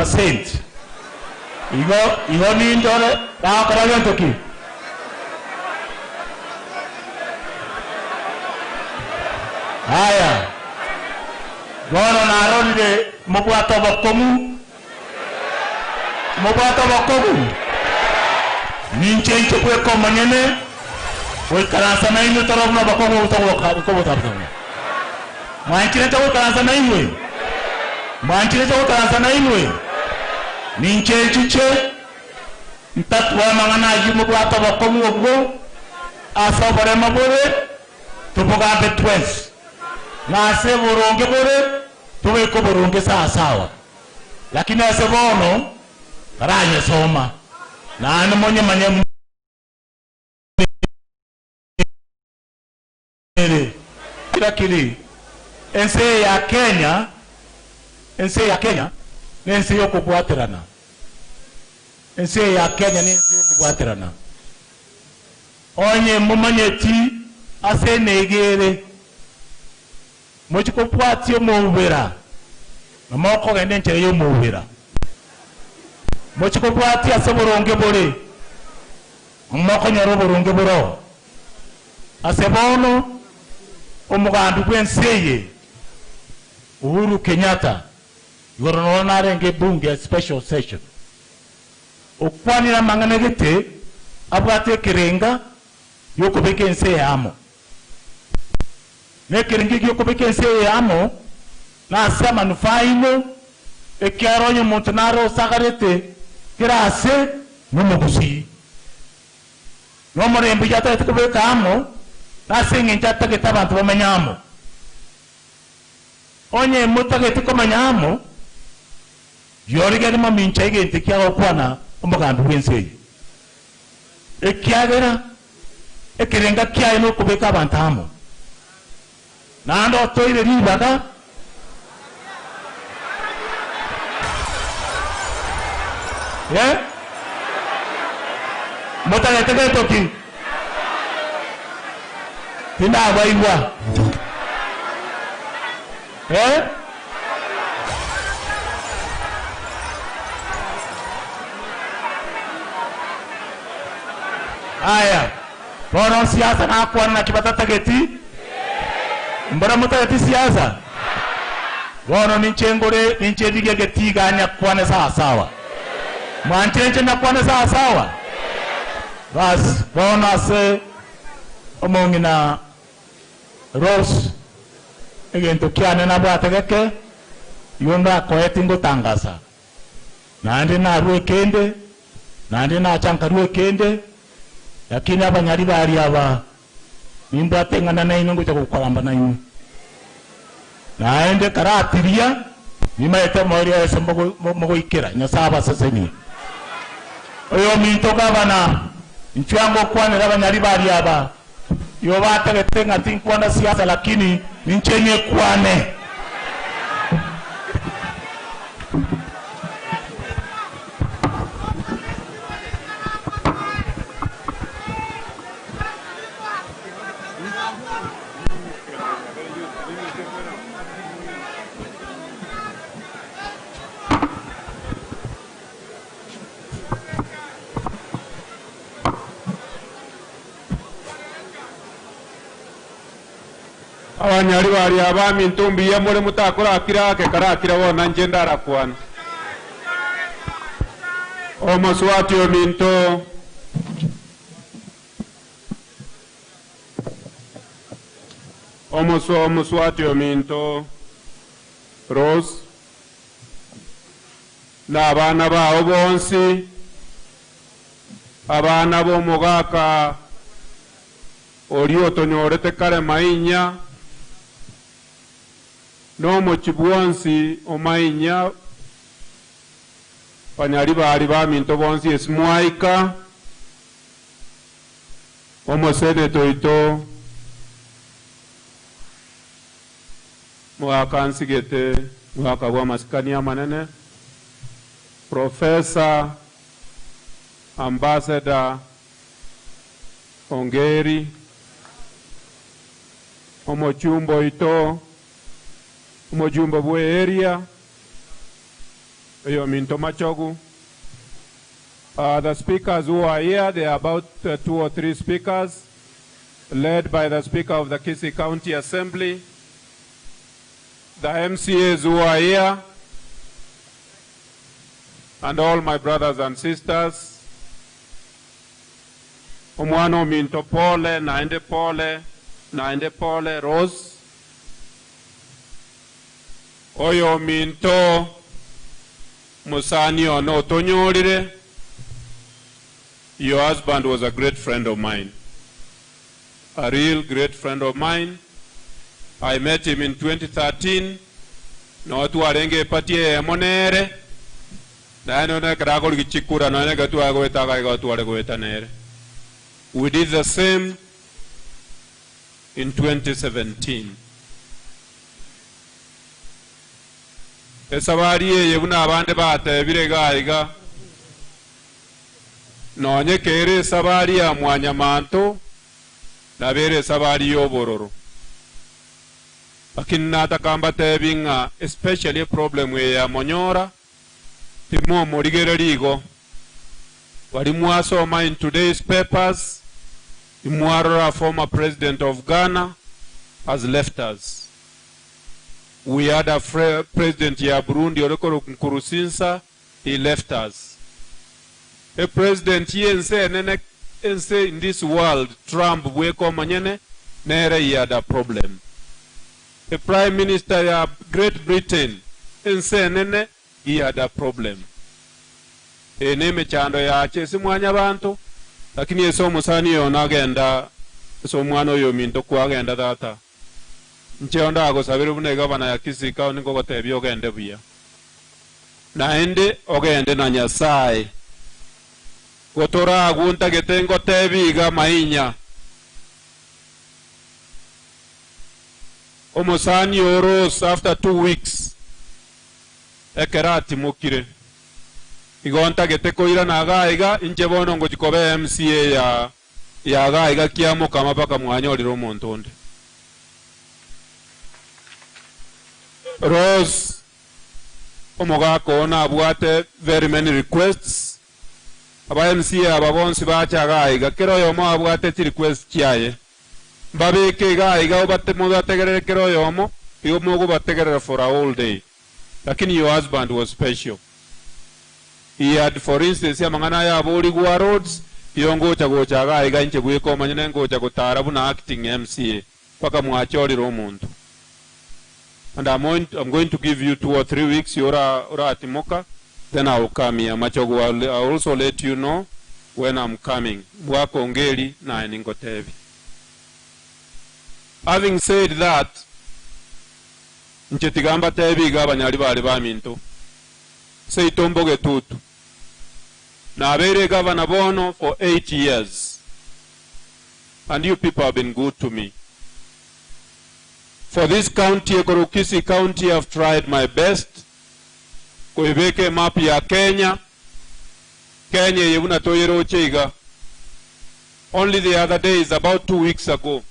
percent. Igo igo nindore bagokora gento ki? Aya, bono narorire mobwate obokong'u, mobwate obokong'u. Ninche inche bweka omonyene goikaransa nainwe tore buna obokong'u togobotabotaba. Mwanchire inche goikaransa nainwe? Mwanchire inche goikaransa nainwe? Ninche nchiche ntatwe amang'ana ayio mobwate obokong'u obwo ase oboremo bore, tobogambe twensi, na ase boronge bore, tobeke oboronge sawasawa. Lakini ase bono taranyesoma, naende monyemanye buna ere. Lakini ense eye ya Kenya, ense eye ya Kenya nense yokobwaterana, ense eye ya Kenya nense yokobwaterana. Onye momanyeti ase eneiga ere, mochie kobwatia omoubera, na mokogenda enchera y'omoubera. Mochie kobwatia ase oboronge bore, na mokonyora oboronge boroo. Ase bono omogambi bw'ense eye Uhuru Kenyatta igoro noro narenge ebunge special session okwanire amang'ana gete abwate ekerenga giokobeka ense eye amo. Nekerenga giokobeka ense eye amo nase amanufaa aino ekiagera onye omonto nare osagarete kera ase nomogusii. Nomorembe oyio atagete kobeka amo, nase engencho atagete abanto bamenye amo. Onye motagete komenya amo, riorigeri mamincha egento ekia gokwana omogambi bw'ense eye. Ekiagera ekerenga kiaye nokobeka abanto amo, naende otoire ribaga. Eh? Motagete gento ki? Tinabaigwa. Eh? Aya, bono siasa nakwana naki batatageti? Mbora motageti siasa? Bono ninche ngore ninche rigie getiga nyakwane sawa sawa. Mwanchire inche nyakwane sawa sawa? Bas, bono ase omong'ina Rose, egento kiane nabwate geke, igo ngakoe tingotangasa. Naende narue ekende, naende nacha nkarua ekende, lakini abanyaribari aba nimbwate ing'ana nainwe ngocha gokogamba nainwe. Naende karatiria, nimaete omoerio ase mogoikera, Nyasae abasesenie. Oyominto gavana, inchuo ngokwanera abanyaribari aba, Igo batagete ng'a tinkwana siasa lakini ninche nyekwane. Abanyari baria abaminto mbuya more motakorakira ake karakira bono nainche ndarakwane. Omoswati ominto. Omoso omoswati ominto Rose na abana bao bonsi. Abana b'omogaka oria otonyorete kare mainya, na omochie bwonsi o mainya, banyaribari baminto bonsi esimwaika, omoseneta oito mogaka nsigete, mogaka bw'amasikani amanene, Professor. Ambassador Ongeri, omochumba oito, omochumba bwe area, Oyominto Machogu. The speakers who are here, there are about 2 or 3 speakers, led by the Speaker of the Kisii County Assembly, the MCAs who are here, and all my brothers and sisters. Omwana ominto pole, naende pole, naende pole, Rose. Oyominto mosani one otonyorire, your husband was a great friend of mine, a real great friend of mine, I met him in 2013, noo twarenge eparty eyemo nere, naende nonya ekero akorigia chikura nonya ekero tware goeta iga igo tware goeta nere. We did the same in 2017. Esabari eye buna abande batebire iga iga, nonye kere esabari ya mwanyamanto, nabo ere esabari y'obororo. Lakini nataka mbatebi ng'a especially eproblem eye ya Monyora, timomorigereria igo. Baria mwasoma in today's papers, imwarora former president of Ghana has left us. We had a president ya Burundi ore korokwa Nkurunziza, he left us. A president y'ense enene ense in this world, Trump bweka omonyene, nere he had a problem. A prime minister ya Great Britain, ense enene, he had a problem. Eye nemechando yacha ase mwanyabanto, lakini ase omosani oyo nagenda ase omwana oyo ominto kwagenda tata. Inche ndagosabere buna egavana ya Kisii County nkogotebia ogende buya, naende ogende na Nyasae. Gotoragwo ntagete ngotebie iga mainya, omosani oo Rose after 2 weeks ekero atimokire, igo ntagete koirana iga iga, inche bono ngochia koba MCA ya Yaga iga kiamokama mpaka mwanyorire omonto onde. Rose, omogaka oo nabwate very many requests, aba MCA aba bonsi bacha igaa iga, kera oyomo abwate chirequest chiaye. Mbabeke igaa iga obate mobategerere kera oyomo, igo mogobategerera for a whole day. Lakini your husband was special. He had for instance amang'ana aya aborigwa roads, iyo ngocha gocha iga iga inche bweka omonyene ngocha gotara buna acting MCA mpaka mwachorire omonto. And I'm I'm going to give you 2 or 3 weeks ora oratimoka then I will come here Machogu I will also let you know when I'm coming bwaka ongeri naye ningotebi. Having said that, inche tiga mbatebi iga abanyari bare baminto, Seito mbogetutu. Nabeire egavana bono for 8 years and you people have been good to me. For this county ekorwa Kisii county I've tried my best koebeka emap ya Kenya, Kenya eye buna toyeroche iga. Only the other days about 2 weeks ago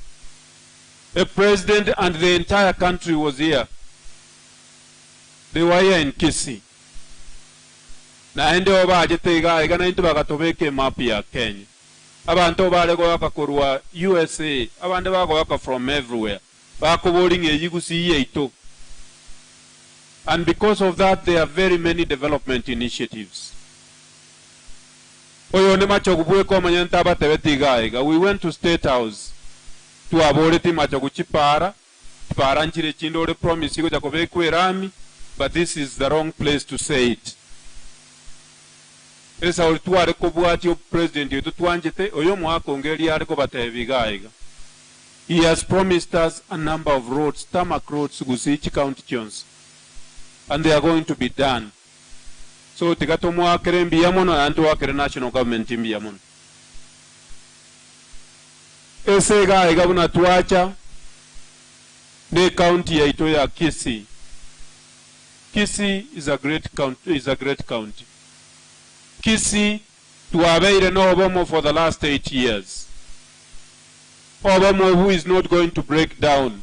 a president and the entire country was here. They were here in Kisii. Naende obachete iga iga naintwe bagatobeka emap ya Kenya. Abanto bare goaka korwa USA, abande bagoaka from everywhere, bakoboria ng'a eyio gusii yaito. And because of that there are very many development initiatives. Oyo one Machogu bweka omonyene tabatebeti iga iga. We went to State House, twaboretie Machogu chipara, Chipara nchire chinde ore promise igocha kobekwa erami but this is the wrong place to say it. Esauri tware kobwatia opresident oito twanchete oyo omwaka onge erio are kobatebia iga iga. He has promised us a number of roads, tarmac roads gusii chicounty chionsi and they are going to be done. So tiga tomoakere mbuya mono naende toakere national government mbuya mono. Ase iga iga buna twacha ne county yaito ya Kisii. Kisii is a great county, is a great county. Kisii twabeire na obomo for the last 8 years. Obomo obu is not going to break down.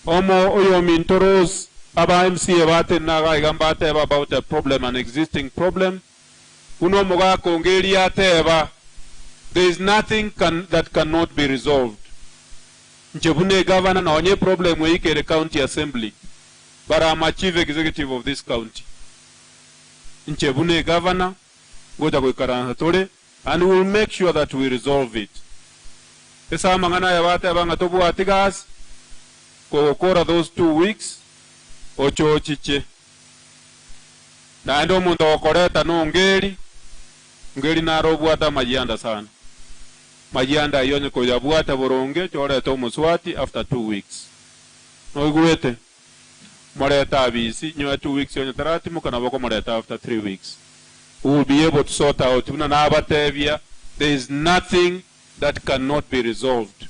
Omo oyominto Rose. Aba MCA batenena iga iga mbateba about a problem an existing problem buna omogaka onge eria ateba there is nothing can that cannot be resolved. Inche buna egavana nonye eproblem eyio kere county assembly but am a chief executive of this county. Inche buna egavana ngocha goikaransa tore and we will make sure that we resolve it. Ase amang'ana aya bateba ng'a tobwati gasi, kogokora those 2 weeks oche ochiche. Naende omonto ogokoreta nongeri, ngeri naro obwate amayianda sana. Mayianda ayio onye koyabwata boronge chorete omoswati after 2 weeks. Noigwete? Morete abisi, nyuma ya 2 weeks onye taratimoka nabo okomoreta after 3 weeks. We will be able to sort out buna nabatebia there is nothing that cannot be resolved.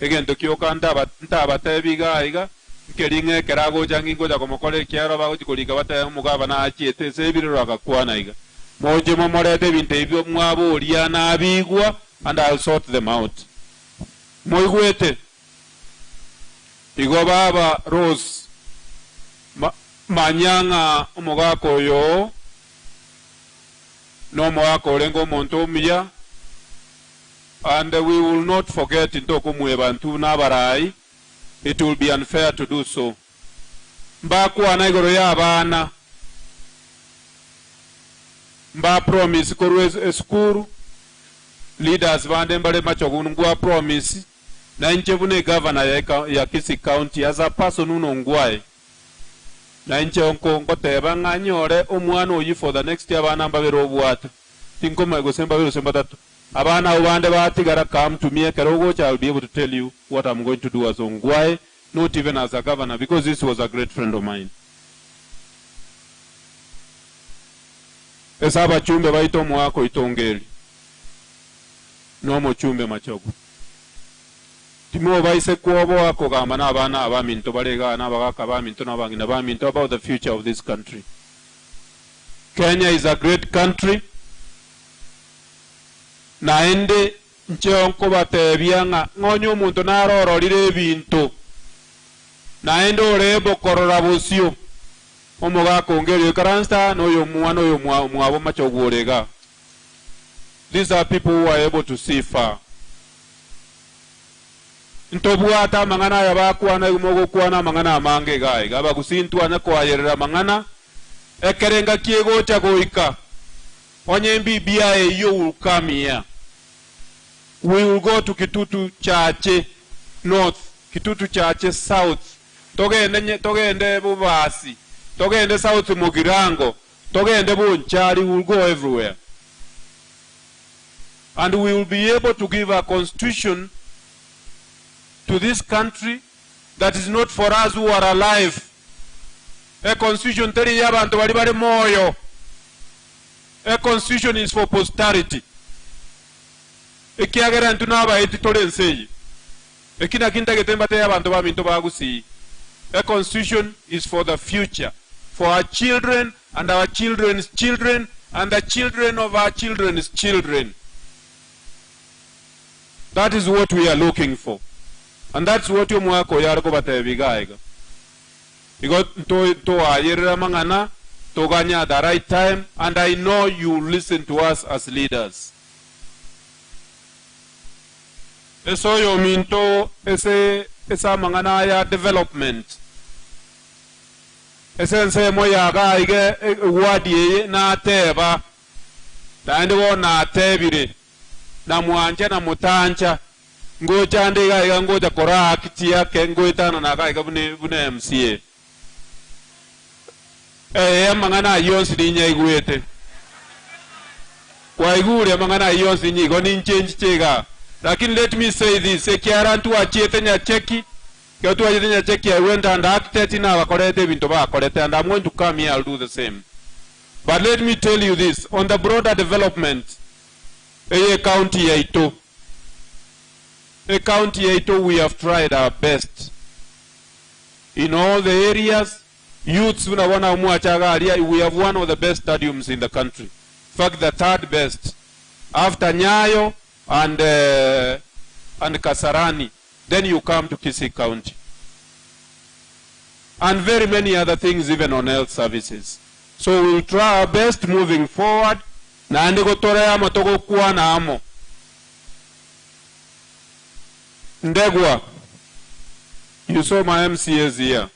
Egento kioka ntabatebi iga iga, nkeri ng'a ekero agocha ngingocha komokora ekiagera bagochi korika batebe omogabana achiete ase ebirero agakwana iga. Moche momorete ebinto ebio mwaboria nabigwa and I'll sort them out. Moigwete? Igo baba Rose manya ng'a omogaka oyo nomogaka orenge omonto omuya and we will not forget ntokomweba ntwe nabarai it will be unfair to do so. Mbakwana igoro ya abana mba promise korwa esukuru leaders bande mbare machogu ngwa promise na inche buna egavana ya Kisii County as a person uno ngwae na inche ngoteba ng'a nyore omwana oyi for the next abana mbabere obwate tinkoma gose mbabere gose mbatato abana abo bande batigara come to me ekero ogocha I will be able to tell you what I'm going to do as Ongwae not even as a governor because this was a great friend of mine. Ase abachumbe baito omwaka oito ngeri nomochumbe machogu timobaise kwoboa kogamba na abana abaminto barega na abagaka abaminto na abang'ina baminto about the future of this country. Kenya is a great country naende nche nkobatebia ng'a ng'onye omonto narororire ebinto naende orebo korora bosio omogaka ongerio ikaransa noyo omwana oyo mwabo machogu orega. These are people who are able to see far. Ntobwate amang'ana aya bakwana igo mogokwana amang'ana amange iga iga abagusintwanya koayerera amang'ana ekerenga kiegocha goika onye BBI eyo will come here. We will go to Kitutu Chache North, Kitutu Chache South, togende togende Bobasi, togende South Mugirango, togende Bonchari, we will go everywhere. And we will be able to give a constitution to this country that is not for us who are alive. A constitution teri y'abantu bari bari moyo. A constitution is for posterity. Ekiagera ntu nabaeti tore ense eye. Eki naki ntagete mbate abantu baminto bagusii. A constitution is for the future, for our children and our children's children and the children of our children's children. That is what we are looking for. And that's what omwaka oyo are kobatebia iga iga. Igo toayerera mang'ana toganya at the right time and I know you listen to us as leaders. Ase oyo ominto ase ase amang'ana aya development ase ensemo yaga iga eward eye nateba naende bono natebire namwancha namutancha ngocha nde iga iga ngocha kora act yake ngoetana naga iga buna buna MCA eh amang'ana ayio onsi ninyaigwete kwaigure amang'ana ayio onsi nigo ninchenchiche iga lakini let me say this ekiara ntwachiete nyacheki kero twachiete nyacheki I went and acted nabakorete ebinto bakorete and I'm going to come here I'll do the same but let me tell you this on the broader development eye county yaito e county yaito we have tried our best in all the areas youths buna mwachaga aria we have one of the best stadiums in the country in fact the third best after Nyayo and Kasarani then you come to Kisii County. and very many other things even on health services. So we will try our best moving forward naende gotore amo togokwana amo. Ndegwa, you saw my MCAs here.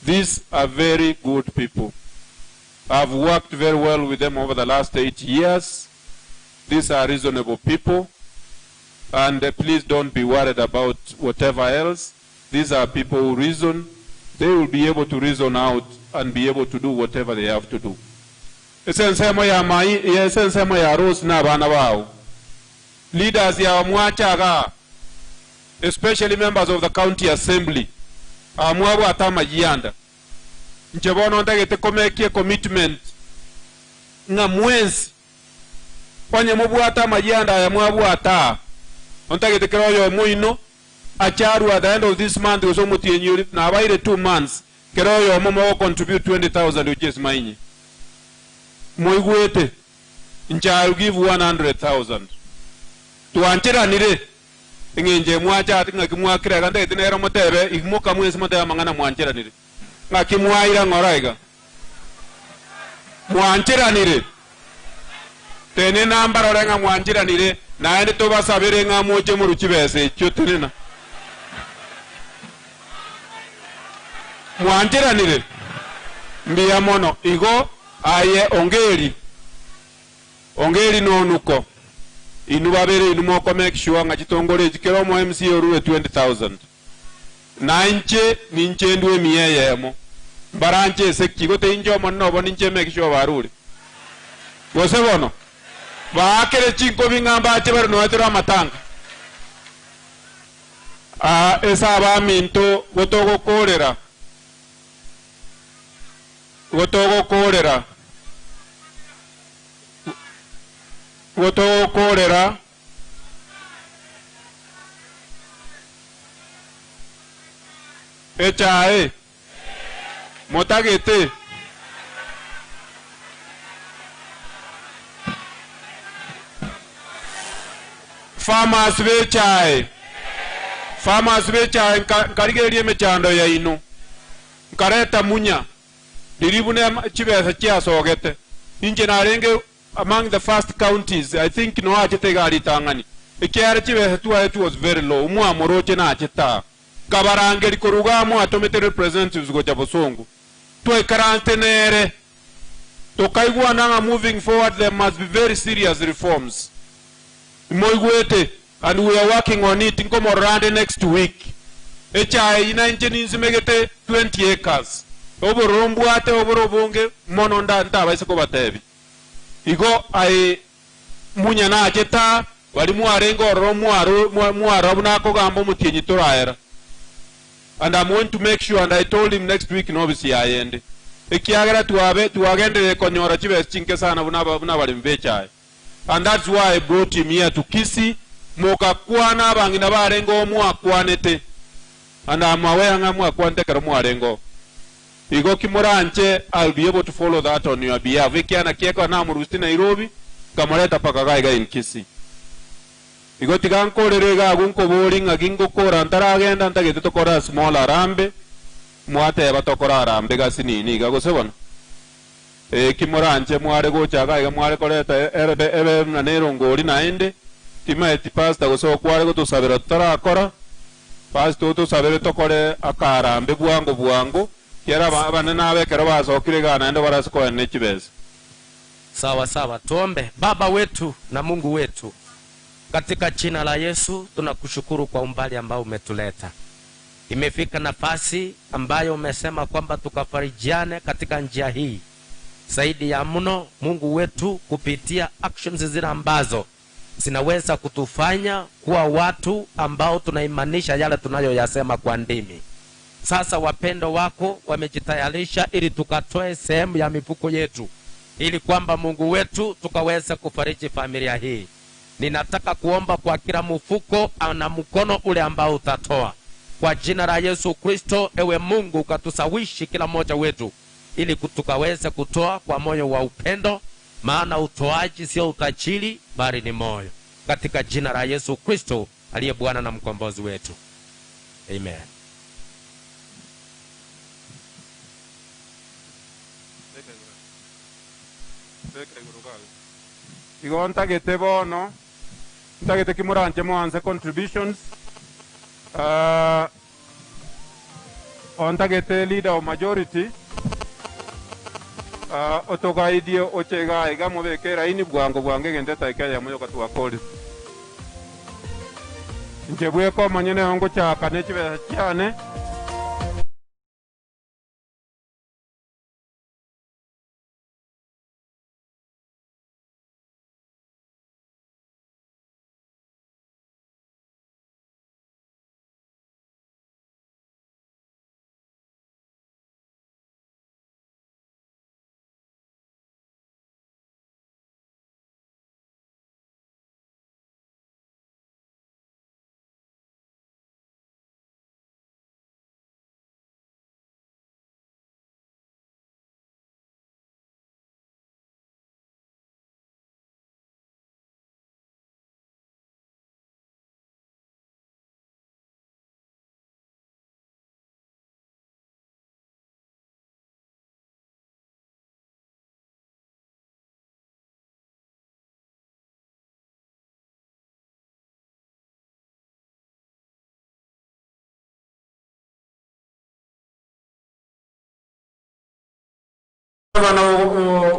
These are very good people. I've worked very well with them over the last 8 years. These are reasonable people and please don't be worried about whatever else. These are people who reason. They will be able to reason out and be able to do whatever they have to do. Ase ensemo ya mai, ase ensemo ya Rose na abana bao. Leaders aba mwacha igaa, especially members of the county assembly, aba mwabwate amayianda. Inche bono ntagete komekia ecommitment ng'a mwensi onye mobwate amayianda aya mwabwate aa, ontagete kera oyomo oino ache arue at the end of this month gose omotienyi oria, nabaire 2 months, kera oyomo mogo contribute 20,000 gochia ase mainye. Moigwete? Inche I will give 100,000. Twancheranire? Eng'encho emwacha ati ng'aki mwakire iga ntagete nere motebe imoka mwensi motebe amang'ana mwancheranire. Ng'aki mwaira ng'ora iga? Mwancheranire? Tenena mbarore ng'a mwancheranire, naende tobasabere ng'a moche morue chibesa echio tenena. Mwancheranire? Mbuya mono. Igo aye Ongeri, Ongeri nonuko, inwe babere inwe moko make sure ng'a chitongoro echi kera omo MCA orure 20,000. Na inche ninche ndue emiya eyemo, mbaranche ase ki? Gose inche omonene obo ninche make sure barure? Gose bono baakere chinkobi ng'a mbache bare nonya tore amatanga? Aa ase abaminto gotogokorera, gotogokorera, gotogokorera. Echae, motagete? Farmers b'echae, farmers b'echae, nkarigereria emechando yaino, nkareta munya, riria buna chibesa chiasogete. Inche narenge among the first counties, I think no achete iga ritang'ani, ekiagera chibesa twaetwe was very low, omwamoroche nachete aa. Nkabarangeria korwa igaa mwatomete representatives gocha bosongo, twaikaranste nere, tokaigwana ng'a moving forward there must be very serious reforms. Imoigwete? And we are working on it, nkomorora ande next week. Echae eyio nainche ninsimegete 20 acres, obororo mbwate obore obonge mono nda ntabaise kobatebia. Igo aye munya nachete aa, baria mwarenge ororo mwaro mwarora buna akogamba omotienyi toraera. And I'm going to make sure and I told him next week nobisi yaye ende. Ekiagera twabe twagenderire konyora chibesa chinke sana buna buna abaremi b'echae. And that's why I brought him here to Kisii, mokakwana abang'ina barenge oo mwakwanete. And I'm aware ng'a mwakwanete ekero mwarenge oo. Igo ki moranche I'll be able to follow that on your behalf ekiana kiekora namorusitie Nairobi nkamoreta paka iga iga in Kisii. Igo tiga nkorere iga agwo nkoborie ng'aki ngokora ntaragenda ntagete tokore a small arambe mwateba tokore arambe gasi nini iga gose bono? Ee ki moranche mware gocha iga iga mware koreta erebe ebe buna nerongori naende timaeti pastor gose okware gotosabera totarakora Pastor otosabere tokore akarambe bwango bwango, kiagera abanene aba ekero basokire igaa naende barase koena ne chibesa. Sawa sawa tuombe. Baba wetu na Mungu wetu, katika jina la Yesu tunakushukuru kwa umbali ambao umetuleta. Imefika nafasi ambayo umesema kwamba tukafarijiane katika njia hii. Zaidi ya mno, Mungu wetu, kupitia actions zile ambazo zinaweza kutufanya kuwa watu ambao tunaimanisha yale tunayoyasema kwa ndimi. Sasa wapendo wako wamejitayarisha ili tukatoe sehemu ya mifuko yetu, ili kwamba Mungu wetu tukaweze kufariji familia hii. Ninataka kuomba kwa kila mfuko na mkono ule ambao utatoa kwa jina la Yesu Kristo. Ewe Mungu, ukatusawishi kila mmoja wetu ili tukaweze kutoa kwa moyo wa upendo, maana utoaji sio utajiri, bali ni moyo, katika jina la Yesu Kristo aliye Bwana na mkombozi wetu, amen. Igo ntagete bono, ntagete ki moranche moanse contributions, ontagete leader of majority otogaidie oche igaa iga mobeke eraini bwango bwango egento etaika eyemo yoka twakorire. Inche bweka omonyene ngochaka ne chibesa chiane.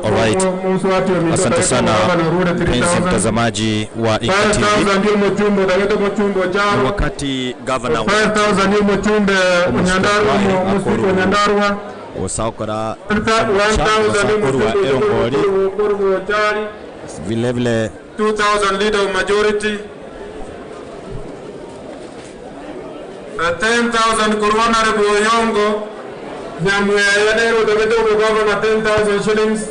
Alright. Asante sana mpenzi mtazamaji wa Inka TV. Ni wakati gavana osakora osakorwa erongori vilevile 2000 leader of majority 10,000 korwa Honorable Oyongo Nyamweya nero utagete governor 10,000 shillings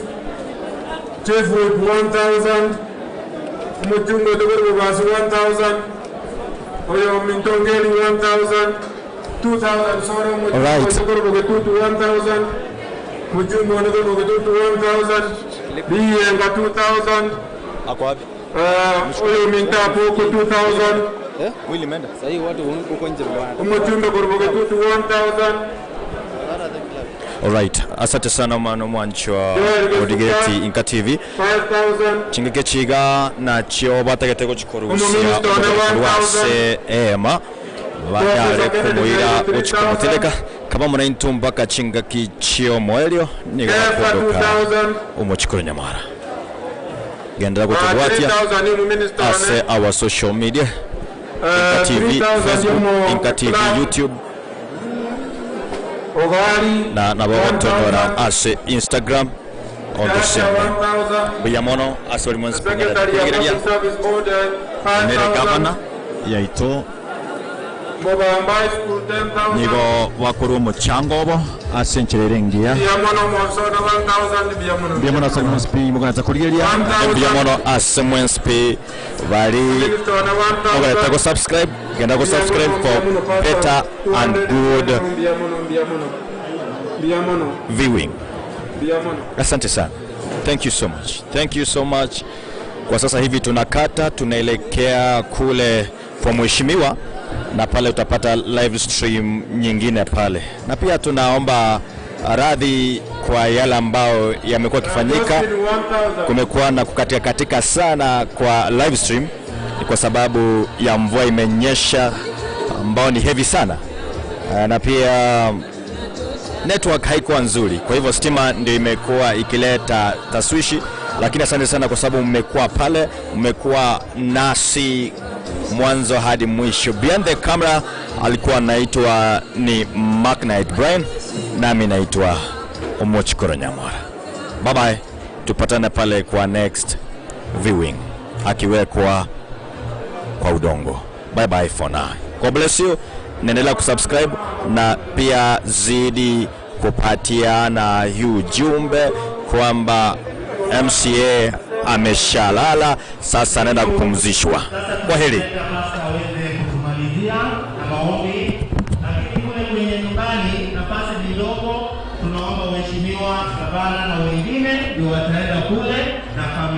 Chief Whip 1,000 Muchungo Tuguru Basi 1,000 Oyo Mintongeli 1,000 2,000 Soro Muchungo Alright. Tuguru Bogetutu 1,000 Muchungo Tuguru Bogetutu 1,000 Bienga 2,000 ako wapi? Oyo Minta Poko 2,000 Mwili imeenda. Sahii watu huko nje bwana. Umuchumbe Kurubogetutu 1,000 Alright. Asante sana mwana mwancho wa Odigeti Inka TV. 5,000 Chingeke chiga nachio batagete gochikorusia Omominister one rwase ema banyare kumuira gochikomotendeka kama muna intumbaka chingaki chio moelio niga Kefa bakondoka 2,000 omochikoro nyamara gendera gotobwatia 3,000 ni minister ase our social media Inka TV Facebook Inka TV YouTube Ogari na nabo gotonyora ase Instagram on the same 1,000 buya mono ase buri munsi Secretary of kugerageria Public Service Board nere 5,000 gavana yaito Mobamba High School 10,000 nigo bakorwa omuchango obo ase enchera engiya Biamono Monsona 1,000 Biamono mbuya mono ase mwensipi muganatsa kurigeria mbuya mono ase mwensipi bari Minister one muganatsa 1,000 go subscribe genda go subscribe for better and good Biamono Biamono Biamono viewing Biamono asante sana thank you so much thank you so much kwa sasa hivi tunakata tunaelekea kule kwa mheshimiwa na pale utapata live stream nyingine pale na pia tunaomba radhi kwa yale ambayo yamekuwa yakifanyika Justin 1,000 kumekuwa na kukatika katika sana kwa live stream ni kwa sababu ya mvua imenyesha ambao ni heavy sana na pia network haikuwa nzuri, kwa hivyo stima ndio imekuwa ikileta taswishi, lakini asante sana kwa sababu mmekuwa pale, mmekuwa nasi mwanzo hadi mwisho. Behind the camera alikuwa anaitwa ni Mark Knight Brian, nami naitwa Omochikoro Nyamwara. Bye bye, tupatane pale kwa next viewing akiwekwa kwa udongo. Bye bye for now. God bless you. Naendelea kusubscribe na pia zidi kupatiana hii ujumbe kwamba MCA ameshalala sasa, anaenda kupumzishwa. Kwa heri. Pasta aweze kutumalizia na maombi, lakini kule kwenye nyumbani nafasi ni ndogo, tunaomba waheshimiwa gavana na wengine ndio wataenda kule na familia.